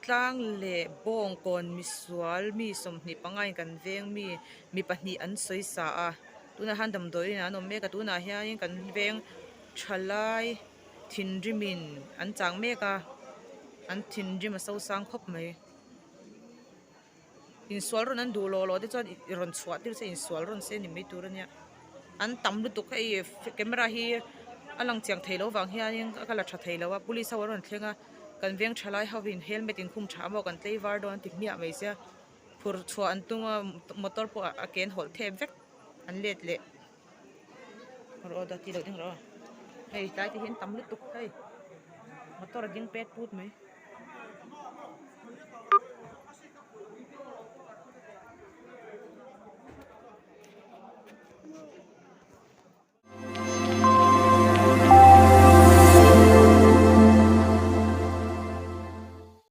Durtlang leh Bawngkawn misual mi 25 in kan veng mi mi pahnih an sawi sa a tunah hian damdawi in an awm mek a tunah hianin kan veng thalai thinrim in an chang mek a an thinrim a sosang khawp mai. Insual rawn an duh loh loh te chuan i rawn chhuah tir se insual rawn se ni mai tur a nia an tam lutuk hei camera hi a lang chiang thei loh vang hianin a la tha thei lo a police ho an rawn thleng a kan veng thalai ho in helmet in khum tha maw kan tlei var dawn an ti hmiah mai sia phur chhuah an tum a motor pawh a ke an hawlh thep vek an let leh rawh aw dati lo ding rawh aw hei tlai te hian tam lutuk hei motor a ding pet put mai.